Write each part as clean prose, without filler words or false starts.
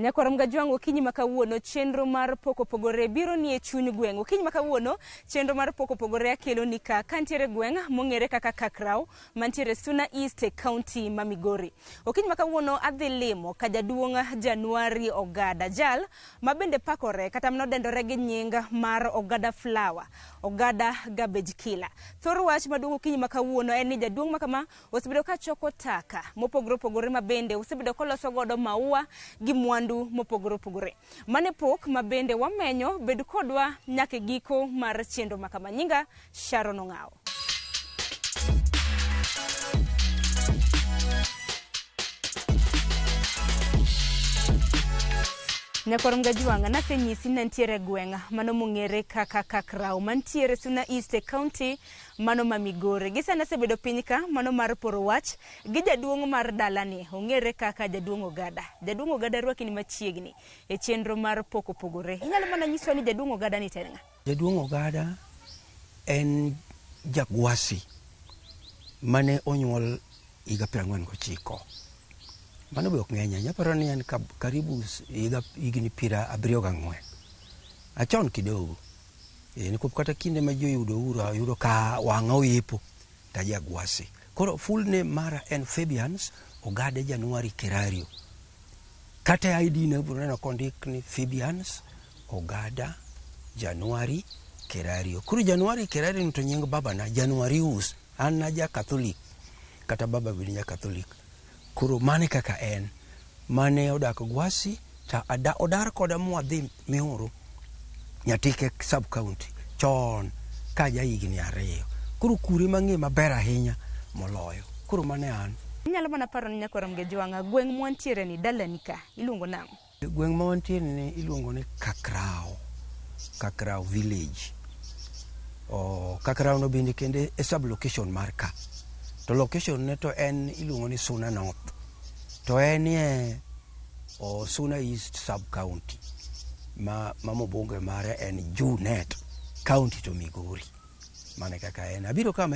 Nyakwar Mgajwang' okinyi ma kawuono chenro mar pok opogore biro ni e chuny gweng'. Okinyi ma kawuono chenro mar pok opogore akelo ni ka kantiere gweng' mong'ere kaka Kakrau mantiere Suna East e county ma Migori. Okinyi ma kawuono adhi limo ka jaduong' January Ogada, jal ma bende pakore kata manodendore gi nying mar Ogada Flower, Ogada Garbage Killer. Thor wach maduong' okinyi ma kawuono en ni jaduong' ma kama osebedo ka choko taka mopogore opogore ma bende osebedo koloso godo maua gi mwandu mopogore opogore. Mane pok ma bende wamenyo bed kodwa nyaka e giko mar chenro ma kama. Nyinga Sharon Ong'awo. Nyakwar Mgajwang' nasenyisi ni nitiere gweng' mano mong'ere kaka Kakrau mantiere Suna East e county mano ma Migori. Gi sani asebedo piny ka mano mar poro wach gi jaduong' mar dalani ong'ere kaka jaduong' Ogada. Jaduong' Ogada rwaki ni machiegni e chenro mar pok opogore. Inyalo mana nyiswa ni jaduong' Ogada ni to en ng'a? Jaduong' Ogada en jagwasi mane onyuol higa 49. Mano be ok ng'eny ahinya, aparo ni en karibu higa higni 74. Achon kidogo. E, nikop kata kinde ma ji oyudo uhuru ayudo ka wang'a oyepo to ajagwasi. Koro full name mara en Fabians Ogade January Kerario. Kata e ID na ibiro neno kondik ni Fabians Ogada January Kerario. Koro January Kerario ni to nying babana Januarius. An aja Catholic kata baba bende ja Catholic. Koro mano e kaka en. Mane odak Gwasi to odar koda mwadhi Miuru Nyatike sub county chon ka aja higni 2. Koro kure mang'e maber ahinya moloyo. Koro mano e an. Inyalo mana paro ni nyakwar Mgejwang'a gweng' mwantiere ni dalani ka iluongo nang'o? Gweng' ma wantiere ni iluongo ni Kakrao, Kakrao village. Oh, Kakrao no bende kende e sub location mar ka. To location ne to en iluongo ni Suna North. To en e oh, Suna East sub county ma mbunge mare en Junet county to Migori. Mano e kaka en. Abiro ka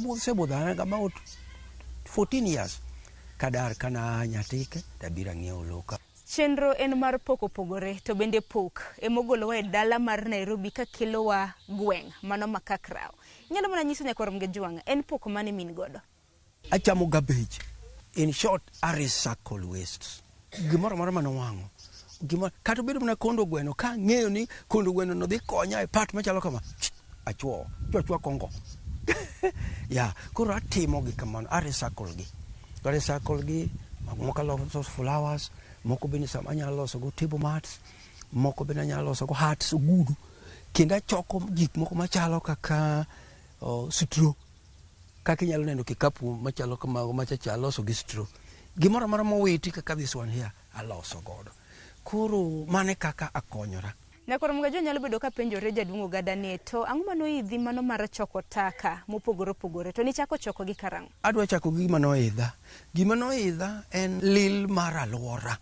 osebudho about 14 years kadar kana Nyatike tabiro ang'iewo lowo ka. Chenro en mar pok opogore to bende pok emogolowa e dala mar Nairobi kakelowa gweng' mano ma Kakrao. Inyalo mana nyiso nyakwar Mgejwang' en pok mane min godo? Achamo garbage. In short, I recycle waste. Gimoro amora manowang'o. Gimoro, kata obedo mana kondo gweno, ka ang'eyo ni kondo gweno no dhi konya e part machalo kama, achwowo, achwo achwoa kongo. Yeah, koro atimo gi kamano, a recycle gi. A recycle gi, moko aloso flowers, moko bende sama anyalo loso go table mats, moko bende anyalo loso go hats, ogudu. Kendo achoko gik moko machalo kaka straw. Kaka inyalo neno kikapu machalo kamago machacha aloso gi straw. Gimoro amora mowiti kaka this one here aloso godo. Koro mano e kaka akonyora. Nyakwar Mgajwa nyalo bedo ka penjore jaduong' Ogada ni to ang'o manoidhi mano mar choko taka mopogore opogore to nichako choko gi karang'o? Adwa chako gi gima noidha. Gima noidha en lil mar alwora.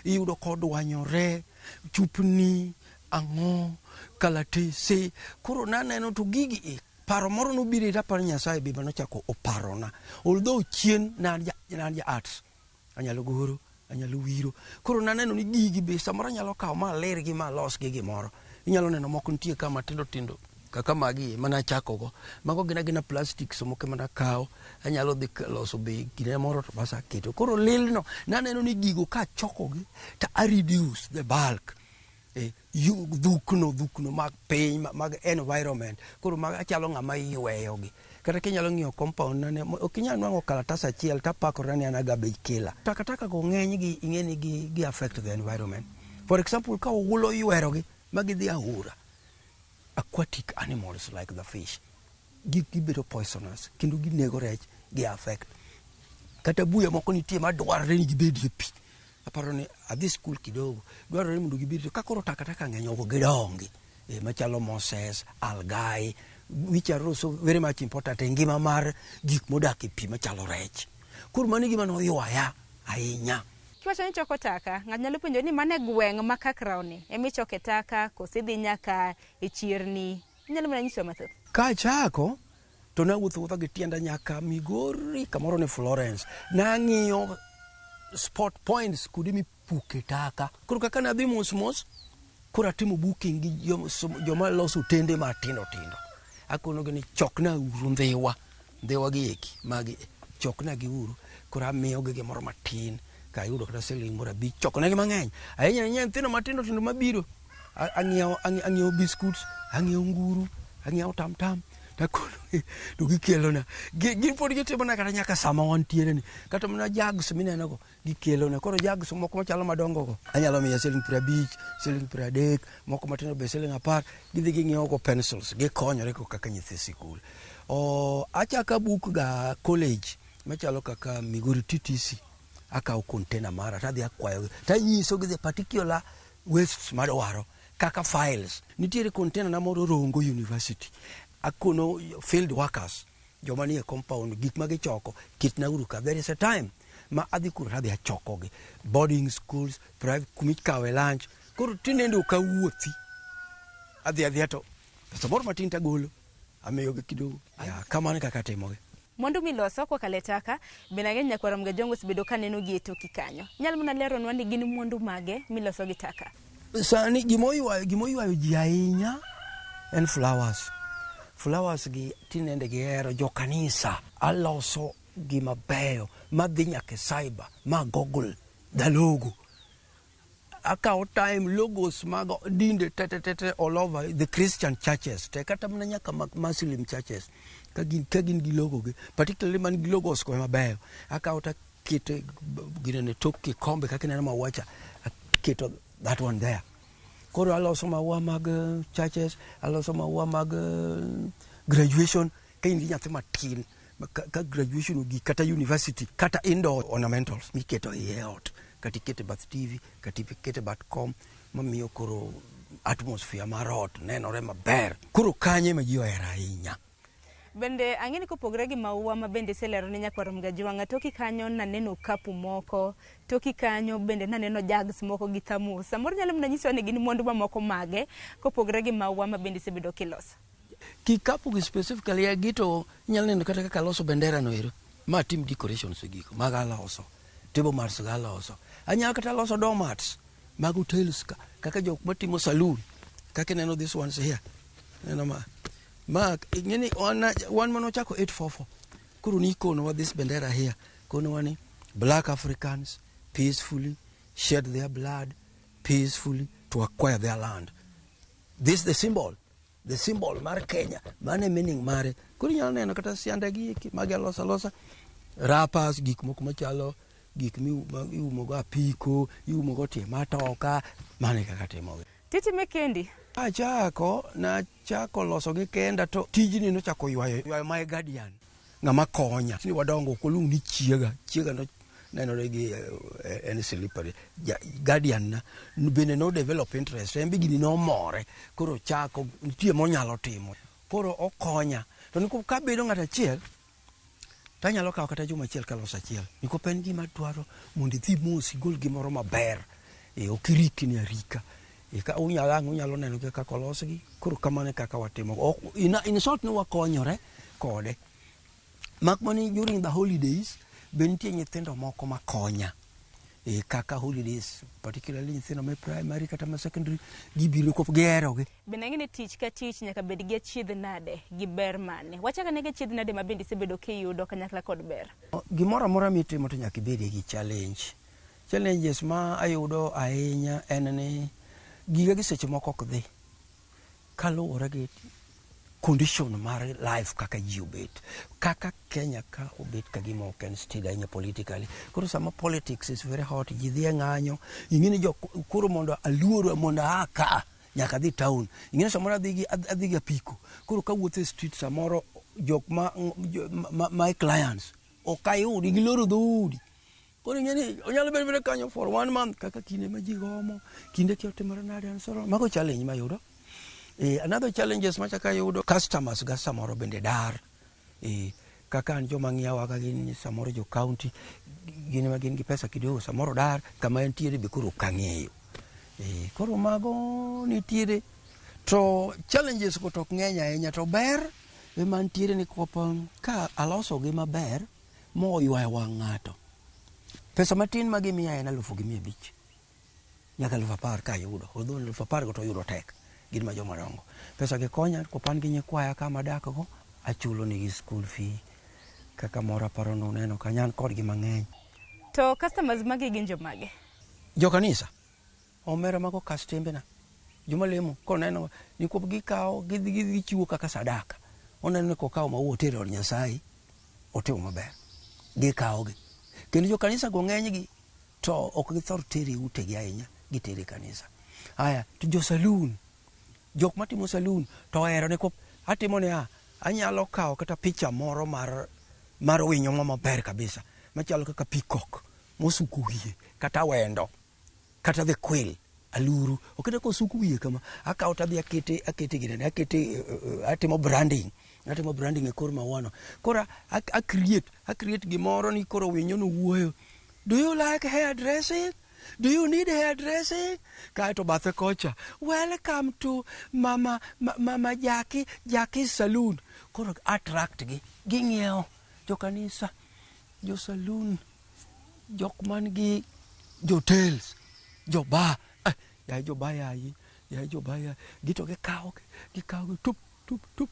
Iyudo kodwanyore, chupni, ang'o, kalatese. Koro naneno to gigi e paro moro nobiro ira aparo Nyasaye be manochako oparona. Although chien ne an ja arts. Anyalo goro, anyalo wiro. Koro naneno ni gigi be samoro anyalo kawo ma alergi ma alosgi gimoro. Inyalo neno moko nitie ka matindo tindo kaka magi mana achako go. Mago gin agina plastics moko ema nakawo. Anyalo dhi loso be gine moro to bas aketo. Koro lil no naneno ni gigo kachokogi to a reduce the bulk. Dhukno mag piny mag environment. Koro mag achalo ng'ama yweyo gi. Kata kinyalo ng'iyo compound na ne, ok inyal nwang'o kalatas achiel tapakora ni an a garbage killer. Takataka go ng'eny gi ing'e ni gi affect the environment. For example, ka ohulo oywero gi ma gidhi aora, aquatic animals like the fish, gibedo poisonous kendo ginego rech, gi affect. Kata buya moko nitie madwarore ni gibedie pi. Aparo ni adhi skul kidogo, dwarore mondo gibed, ka koro takataka ng'eny ok gidongi. Machalo mosses, algae, which are also very much important e ngima mar gik modak e pi machalo rech. Koro mano e gima noywaya ahinya. Kiwacho ni choko taka, ng'ato nyalo penjo ni mano e gweng' ma Kakrao ni ema ichoke taka koso idhi nyaka e chierni. Inyalo mana nyisowa mathoth. Kachako to nawuotho wuotha gi tienda nyaka Migori kamoro ni Florence. Nang'iyo spot points kuonde puke taka. Koro kaka nadhi mos mos, koro atimo booking gi joma loso otende matindo tindo. Akonogi ni chokna uru ndhiwa, ndhiwa gi eki magi chokna gi uru. Koro amiyogi gimoro matin, kayudo kata siling moro 5, choknegi mang'eny. Ahinya ahinya nyithindo matindo tindo mabiro, ang'iewo biscuits, ang'iewo nguru, ang'iewo tam tam, takonogi to gikelona. Gin pod gitimona kata nyaka sama wantiere ni. Kata mana jugs mineno go, gikelona. Koro jugs moko machalo madongo go, anyalo miyo siling 50, siling 30, moko matindo be siling 10, gidhi ging'iewo go pencils, gikonyore go kaka nyithi sikul. Achako abuk ga college machalo kaka Migori TTC, akawo container mara tadhi akwayogi, tanyisogi the particular wastes madwaro kaka files. Nitiere container na moro Rongo University, akono field workers joma nie compound gik ma gichoko ketna uru ka. There is a time ma adhi kuro tadhi achokogi, boarding schools, private, kumikawe lunch. Koro tinende ok awuothi, adhi adhiya to pesa moro matin tagolo amiyogi kidogo. Ya, kamano e kaka atimogi. Mwandu miloso kokalo e taka, bende ang'eyo nyakwar Mgajwang' osebedo ka neno gi e toki kanyo. Inyalo mana leronwa ni gin mwandu mage miloso gi taka? Sani gimoywayo ji ahinya en flowers. Flowers gi tinende gihero jo kanisa. Aloso gi mabeyo madhi nyaka e cyber, ma Google the logo. Akawo time logos mag dinde te te te te all over the Christian churches te, kata mana nyaka Muslim churches ka gin gi logo gi, particularly man gi logos go mabeyo. Akawo taketo ginene tok kikombe kaka ineno maua cha, aketo that one there. Koro aloso maua mag churches, aloso maua mag graduation. Ka in gi nyathi matin ka graduation ogik kata university, kata indoor ornamentals miketo iye ot, kata ikete bath TV, kata ikete bath kom, mamiyo koro atmosphere mar ot nenore maber. Koro kanyo ema ji ohero ahinya. Bende ang'e ni kopogore gi maua ma bende iselero ne nyakwar Mgajwang', toki kanyo naneno okapu moko, toki kanyo bende naneno jugs moko gi thermos. Samoro nyalo mana nyisowa ni gin mwandu mamoko mage kopogore gi maua ma bende isebedo kiloso. Kikapu gi specifically gi to inyalo neno kata kaka aloso bendera no ero. Ma tim decorations e gigo, mago aloso. Table mats go aloso. Anyalo kata loso doormats mag hotels ka, kaka jok matimo saloon. Kaka ineno this ones here. Ineno ma. Ma ing'eni wan mane wachako 844. Koro nikonowa this bendera here. Konowa ni black Africans peacefully shed their blood peacefully to acquire their land. This the symbol. The symbol mar Kenya, mano e meaning mare. Koro inyalo neno kata sianda gi eki, magi aloso alosa, wrappers, gik moko machalo gik miumo go apiko, iumo go tie matoka, mano e kaka timogi. Titime kendi? Achako, nachako loso gi kenda to tijni nochako ywayo my guardian, ng'ama konya. Ni wadongo ok waluong ni chiega, chiega no nenore gi en slippery. Guardian na bende no develop interest, en be gini nomore, koro chako nitie monyalo timo. Koro okonya. To nikop kabedo ng'at achiel, tanyalo kawo kata juma achiel kaloso achiel. Nikop en gima dwaro mondo idhi mos igol gimoro maber. Ok irikni arika. Ka unyalo ang' unyalo neno kaka olosgi. Koro kamano e kaka watimo. Ok, in short ni wakonyore kode. Mak mana during the holidays, be nitie nyithindo moko makonya. Kaka holidays, particularly nyithindo ma primary kata ma secondary, gibiro kop giherogi. Bende ang'e ni tich ka tich nyaka bed gi achiedh nade gi ber mane. Wachak ane gi achiedh nade ma bende isebedo kiyudo kanyakla kod ber. Gimoro amora mitimo to nyaka ibed gi challenge. Challenges ma ayudo ahinya en ni giga gi seche moko ok dhi. Kaluwore gi condition mar life kaka ji obet. Kaka Kenya ka obet ka gima ok en steady ahinya politically. Koro sama politics is very hot, ji dhi e ng'anyo, ing'e ni jok, koro mondo aluor, mondo aa ka, nyaka adhi town. Ing'e ni samoro adhi gi apiko. Koro kawuotho e street samoro jok ma my clients ok ayudi, giloro dhoudi. Koro ing'e ni onyalo bedo mana kanyo for 1 month kaka kinde ma ji gomo, kinde kia otimore nade and so on. Mago challenge mayudo. Another challenges machako ayudo, customers ga samoro bende dar. Kaka an joma ng'iewa ka gin samoro jo county, gin ema gin gi pesa kidogo, samoro dar, kama entiere be koro ok ang'eyo. Koro mago nitiere. To challenges go to ok ng'eny ahinya, to ber ema nitiere ni ka alosogi maber, moywayo wang' ng'ato. Pesa matin ma gimiya en 1,500. Nyaka 10,000 kayudo. Although 10,000 go to yudo tek. Gin ma joma dongo. Pesa gi konya kopan gi nyikwaya kama adak go, achulo negi school fee. Kaka moro aparo nuneno kanyo an kodgi mang'eny. To customers magi gin jomage? Jo kanisa. Omera mago kastembena. Joma lemo koneno nikwop gikawo gidhi gichiwo kaka sadaka. Oneno ni kokawo maua otere od Nyasaye, otimo maber. Gikawogi. Kendo jo kanisa go ng'enygi to ok githor tere e utegi ahinya, gitere e kanisa. Aya, to jo saloon, jok matimo saloon to ohero nikwop atimo niya, anyalo kawo kata picha moro mar winyo mo maber kabisa machalo kaka peacock mosuko wiye kata awendo kata the quail aluru okete kosuk wiye kama akawo tadhi akete akete ginene akete atimo branding atimo branding e kor mauano koro a create a create gimoro ni koro winyo no wuoyo, "Do you like hair dressing? Do you need hair dressing?" Kaeto bathe kocha, "Welcome to mama mama Jackie Jackie saloon." Koro attract gi ging'iewo jo kanisa, jo saloon, jok man gi jo hotels, jo bar, yaye jo bar, yaye yaye jo bar, yaye gi to gikawo gikawo gi tup tup tup.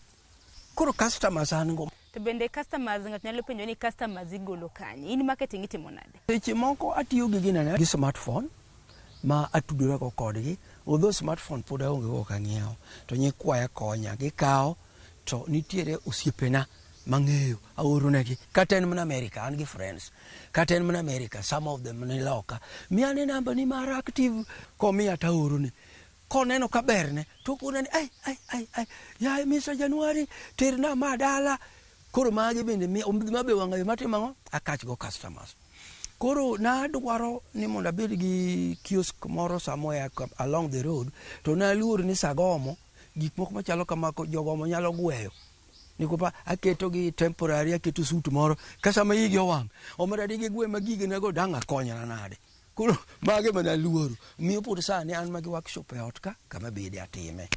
Koro customers an go. To bende customers, ng'ato nyalo penjo ni customers igolo kanye? In marketing itimo nade? Seche moko atiyo gi ginene gi smartphone ma atudora go kodgi. Although smartphone pod aonge go, ok ang'iewo, to nyikwaya konya gikawo. To nitiere osiepena mang'eyo aoronegi kata en mana America, an gi friends kata en mana America, some of them ni loka, miya ne namba ni mar active komiya taorone koneno ka berne to okona ni, "Ai ai ai ai, yaye Mr. January, terna ma dala." Koro magi bende ma be wang'ayo matimo ang'o akach go customers. Koro nadwaro ni mondo abed gi kiosk moro somewhere along the road, to naluor ni sagomo gik moko machalo kama jogomo nyalo gweyo nikopa aketo gi temporary, aketo suit moro ka sama igi owang' omera di gigwe ma gigena go dang' akonyra nade. Koro mage mana luoro miyo pod sani an magi workshop e ot ka kama bede atime.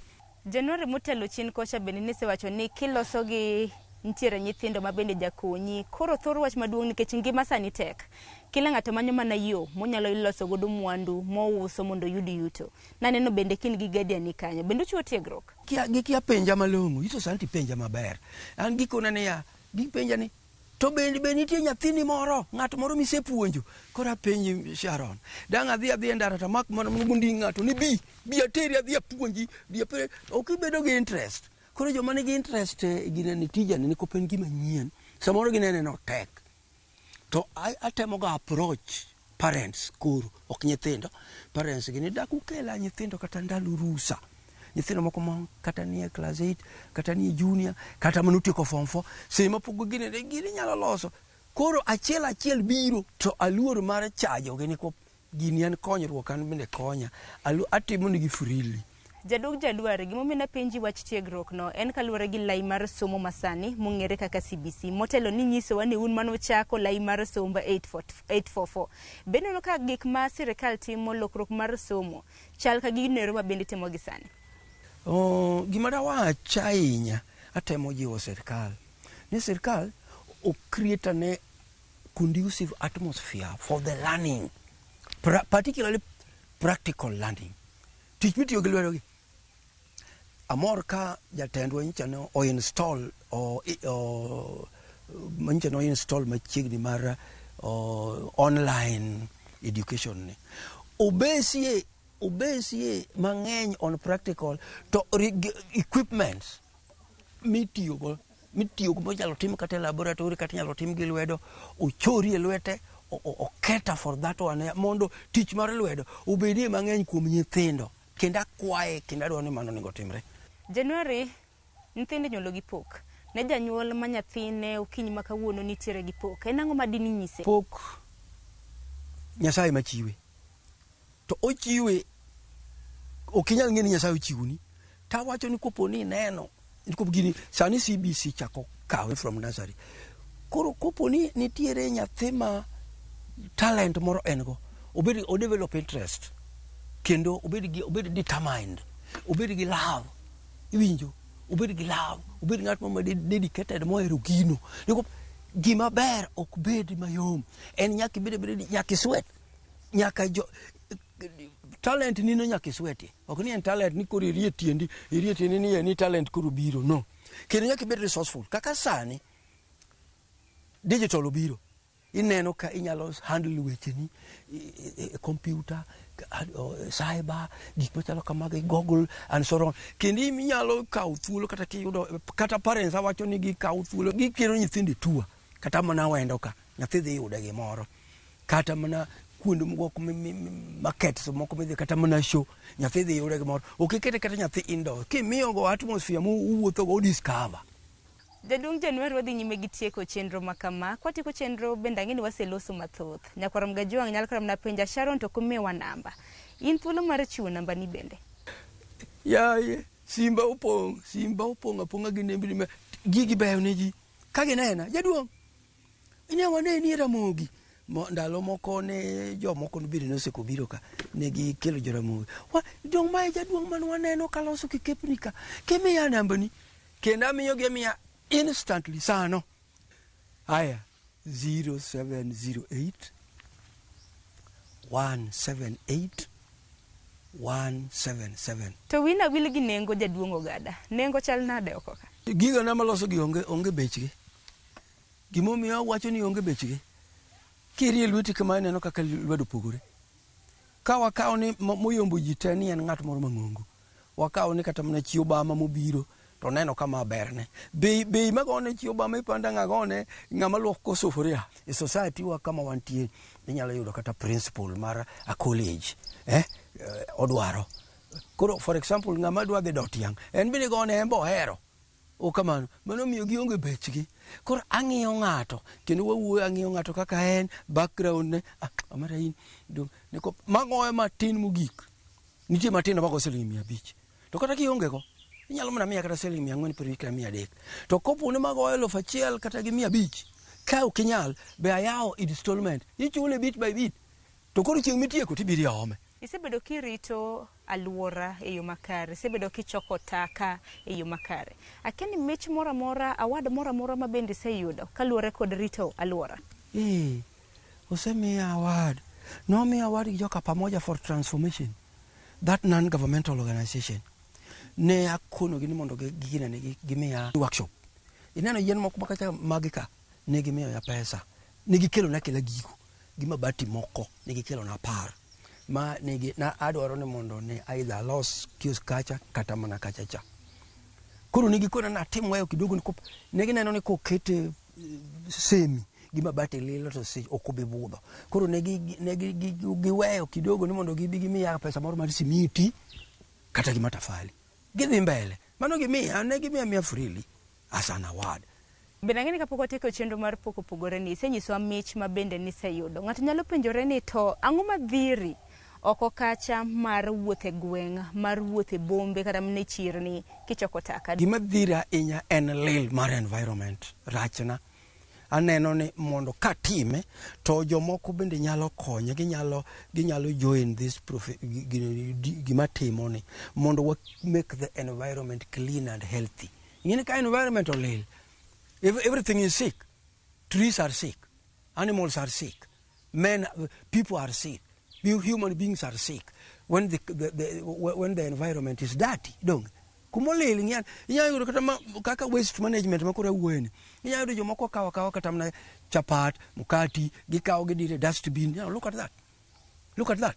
January motelo chien kocha bende nisewacho ni kiloso gi nitiere nyithindo ma bende jakonyi. Koro thor wach maduong' nikech ngima sani tek. Kila ng'ato manyo mana yo monyalo loso godo mwandu mouso mondo oyud yuto. Naneno bende kin gi Guardian ni kanyo. Bende uchiwo tiegruok? Kia, gikia penja malong'o ito sani tipenja maber. An gikona niya, gipenja ni to bende be nitie nyathini moro, ng'at moro misepuonjo. Koro apenji Sharon, dang' adhi adhi e ndara tamak mana gundi ng'ato ni bi bi ateri adhi apuonji bi apere ok ibedo gi interest. Koro joma nigi interest e ginene tijani ni en gima nyien, samoro ginene no tek to atemo ga approach parents, koro ok nyithindo, parents gini dak ukela nyithindo kata ndalo rusa, nyithindo moko ma kata nie class 8 kata nie junior kata manotieko form 4 seche ma pok ginene gini nyalo loso. Koro achiel achiel biro to aluor mar chajogi nikwop gini en konyruok, an bende konya. Atimo negi freely. Jaduong' January, gimomiyo napenji wach tiegruok no en kaluwore gi lai mar somo masani mong'ere kaka CBC. Motelo ni nyisowa ni un manochako lai mar somb 844. Bende ineno ka gik ma sirikal timo lokruok mar somo chal ka gino ma bende timo gi sani? Oh, gima dawach ahinya, atemo jiwo sirikal ni sirikal o create ane conducive atmosphere for the learning, particularly practical learning, tich mitiyo gi lwedo gi. Amor ka jatendwa nyicha ne o-install o, nyicha ne o-install machiegni mar online education ni obesie obesie mang'eny on practical to equipments mitiyogo mitiyogo monyalo tim kata e laboratory kata inyalo tim gi lwedo ochori e lwete o cater for that one mondo tich mar lwedo obedie mang'eny kuom nyithindo. Kendo akwaye kendo adwaro ni mano onego timre. January, nyithindo inyuolo gi pok. Ne janyuol ma nyathine okinyi ma kawuono nitiere gi pok, en ang'o ma dini nyise? Pok Nyasaye machiwe to ochiwe ok inyal ng'e ni Nyasaye ochiwoni. Tawacho ni kopo ni ineno nikop gini sani CBC chako kawe from nursery, koro kopo ni nitiere nyathi ma talent moro en go, obed o develop interest kendo obed gi obed determined, obed gi love, iwinjo, obed gi love, obed ng'at ma dedicated mohero gino nikop gima ber ok bed mayom, en nyaka ibed abeda nyaka isweat nyaka jo Talent ni no nyaka iswetie. Ok ni en talent ni koro irie tiendi, irie tiendi ni en ni talent koro biro, no. Kendo nyaka ibed resourceful. Kaka sani, digital obiro. Ineno ka inyalo handle wecheni e computer, cyber, gik machalo kamago, Google and so on. Kendo inyalo kawo thuolo kata kiyudo, kata parents awacho ni gikawo thuolo, gikelo nyithindo e tour, kata mana wendo ka, nyathi dhi yude gimoro. Kata mana kuonde moko markets moko midhi kata mana show, nyathi dhi yude gimoro. Ok ikete kata nyathi indoor. Kimiyo go atmosphere muwuotho go discover. Jaduong' January wadhi nyime gi tieko chenro ma kama. Kwatieko chenro bende ang'e ni waseloso mathoth. Nyakwar Mgajwang' nyalo kata mana penja Sharon to ok omiwa namba. In thuolo mar chiwo namba ni bende. Yaye, simba opong', simba opong' apong'a gi nembni ma gigi beyo ne ji. Ka ginena, jaduong', ne waneni e Ramogi. Ndalo moko ne jomoko bende noseko biro ka, ne gikelo jo Ramogi. Wa, dong' mae jaduong' mane waneno kaloso kikepni ka, kimiya nambani. Kendo amiyogi amiya instantly sano. Aya, 0708 178 177. To wina wil gi nengo jaduong' Ogada. Nengo chal nade oko ka? Gigana maloso gi onge bechgi. Gimomiyo awacho ni onge bechgi, kirie lweti kama ineno kaka lwedo opogore. Ka wakawo ni moyombo ji te ni en ng'at moro mang'ongo. Wakawo ni kata mana chi Obama mobiro to neno kama berne. Bei magone chi Obama ipanda ng'agone ng'ama luoko sufuria. E society wa kama wantie inyalo yudo kata principal mar a college, odwaro. Koro for example ng'ama dwa dhi dot tiang' en bende gone en be ohero. Ok kamano, mano miyo gionge bechgi. Koro ang'iyo ng'ato, kendo wawuoyo ang'iyo ng'ato kaka en, background ne, omera in, magoyo matin mogik. Nitie matindo mago siling 500. To kata kionge go, inyalo mana miya kata siling 400 per wik kata 300. To kopo ni magoyo 1000 kata gi 500, ka ok inyal, be ayawo installment, ichule bit by bit. To koro chieng' mitieko tibiro iome. Isebedo kirito aluora e yo makare, isebedo kichoko taka e yo makare. Akia ni mich moro amora, award moro amora ma bende iseyudo kaluwore kod rito aluora? Osemiya award. Nomiya award gi joka Pamoja for Transformation, that non-governmental organization. Ne akonogi ni mondo gimiya workshop. Ineno yien moko makacha magi ka, ne gimiyoya pesa. Ne gikelona akela gigo, gi mabati moko, ne gikelona 10. Ma nigi, na adwaro ni mondo ne either alos kiosk kacha kata mana kacha cha. Koro ne gikona ni atim weyo kidogo ne gineno ni kokete semi gi mabati lilo to ok obi budho. Koro ne giweyo kidogo ni mondo gibi gimiya pesa moro mar simiti kata gi matafali. Gidhi mbele. Mano gimiya, ne gimiya miya freely as an award. Bende ang'e ni kapok watieko chenro mar pok opogore ni, isenyisowa mich ma bende niseyudo. Ng'ato nyalo penjore ni to ang'o madhiri oko kacha mar wuoth e gweng', mar wuoth e bombe kata mana e chirni kichoko taka? Gima dhira ahinya en lil mar environment, rachna. Aneno ni mondo katime to jomoko bende nyalo konye, ginyalo join this gima timoni mondo wa make the environment clean and healthy. Ing'e ni ka environment olil, everything is sick. Trees are sick, animals are sick, men, people are sick, human beings are sick when the environment is dirty. Dong. Kumolil inyalo yudo kata kaka waste management ma koro awuoyeni. Inyalo yudo jomoko kawo akawa kata mana chapat, mkati, gikawo gidire dustbin. Now, look at that. Look at that.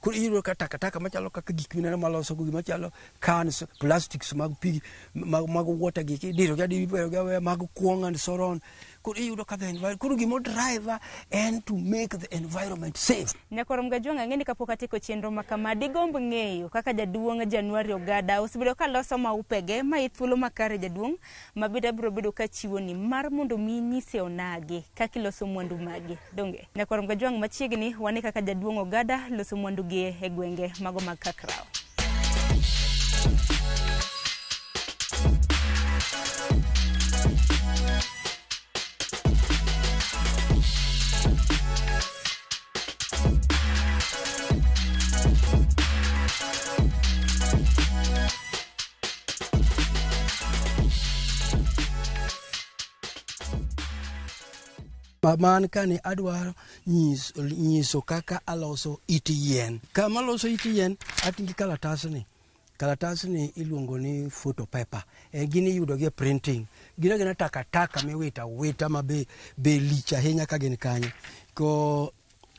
Koro iyudo ka takataka machalo kaka gik mineno maloso go, gimachalo cans, plastics mag pi, mag water gi, idiro gi adira, iweyo gi aweya, mag kuong and so on. Koro iyudo ka the environment, koro gimo driver en to make the environment safe. Nyakwar Mgajwang', ang'e ni kapok atieko chenro ma kama, digomb ng'eyo kaka jaduong' January Ogada osebedo ka loso maupege ma i thuolo makare jaduong' ma bende abiro bedo ka chiwoni mar mondo mi inyise onagi kaka iloso mwandu magi. Donge? Nyakwar Mgajwang' machiegni wane kaka jaduong' Ogada loso mwandu gi e gwenge mago mag Kakraw. Man kani adwaro nyiso kaka aloso it yien. Kama aloso it yien, atingi kalatasni. Kalatasni iluongo ni photo paper. Gin iyudo gi e printing. Gin agina takataka miwito awita ma be lich ahinya ka gin kanyo. Ko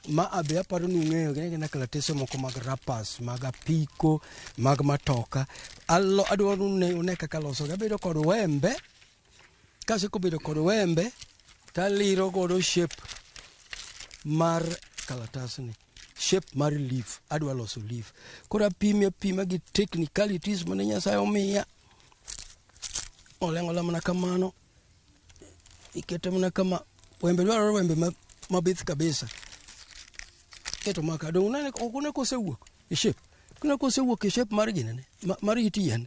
ma be aparo ni ung'eyo gin agina kalatese moko mag wrappers, mag apiko, mag matoka. Adwaro ni une kaka alosogi. Abedo kod wembe. Kasekobedo kod wembe, taliro godo shape mar kalatasni, shape mar leaf. Adwa loso leaf. Koro apime apima gi technicalities mane Nyasaye omiya. Oleng'ola mana kamano. Ikete mana kama. Wembe dwarore wembe mabith kabisa. Keto maka. Dong' unene, ok une kosewuok e shape. Uneno kosewuok e shape mar ginene, mar it yien.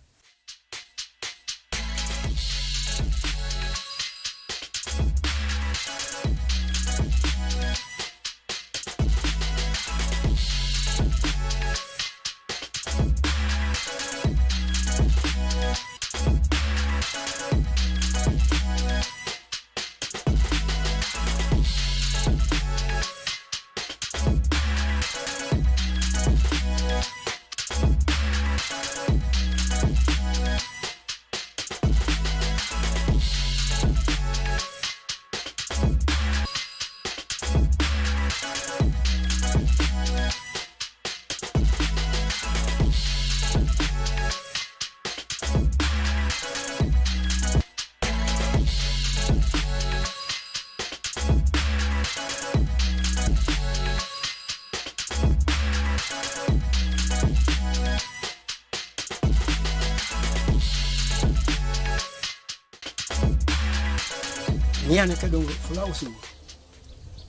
Ng'iyane ka dong flower osewuok.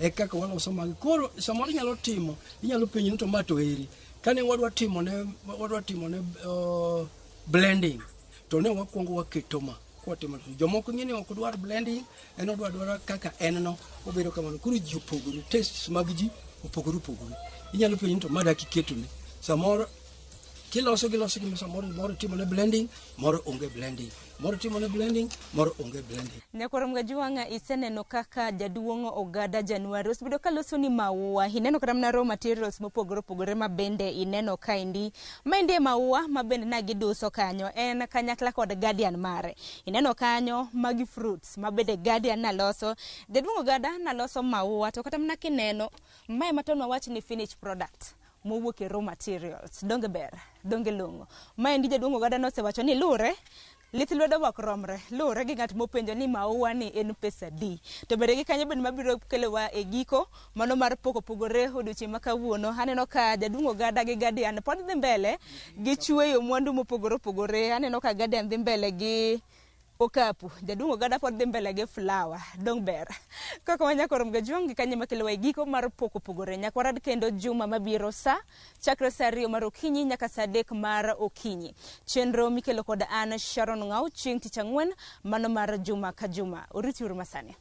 E kaka waloso magi. Koro samoro inyalo timo, inyalo penjo ni to ma to eri. Kane wadwa timo ne blending, to ne wakwongo waketo ma. Kwatimo to jomoko ng'e ni ok dwar blending, en odwa dwara kaka en no, obedo kamano. Koro ji opogore, tastes mag ji opogore opogore. Inyalo penjo ni to ma dak iketone. Samoro kiloso giloso gi samoro moro itimo ne blending, moro onge blending. Moro itimo ne blending, moro onge blending. Nyakwar Mgajuwang'a, iseneno kaka jaduong' Ogada January osebedo ka loso ni maua. Ineno kata mana raw materials mopogore opogore ma bende ineno kaendi. Maendi e maua ma bende na giduso kanyo. En kanyakla kod guardian mare. Ineno kanyo magi fruits ma bende guardian naloso. Jaduong' Ogada naloso maua to kata mana kineno mae ma to wawach ni finished product mowuok e raw materials. Donge ber? Donge long'o? Maendi jaduong' Ogada nosewacho ni lure lith lwedo ok romre luwore gi ng'at mopenjo ni maua ni en pesa di to bende gi kanyo bende mabiro kelowa e giko mano mar poko pogore odiochieng' ma kawuono. Aneno ka jaduong' Ogada gi Guardian pod dhi mbele gi chweyo mwandu mopogore opogore. Aneno ka Guardian dhi mbele gi okapu, jaduong' Ogada pod dhi mbele gi flower. Dong ber kaka wanyako Mgajuang' gi kanyo makelowa e giko mar poko pogore. Nyaka warad kendo juma mabiro sa chakre sa 2 mar okinyi nyaka sa 3 mar okinyi. Chenro mikelo kod an Sharon Ng'au chieng' tich ang'wen mano mar juma ka juma. Oriti uru masani.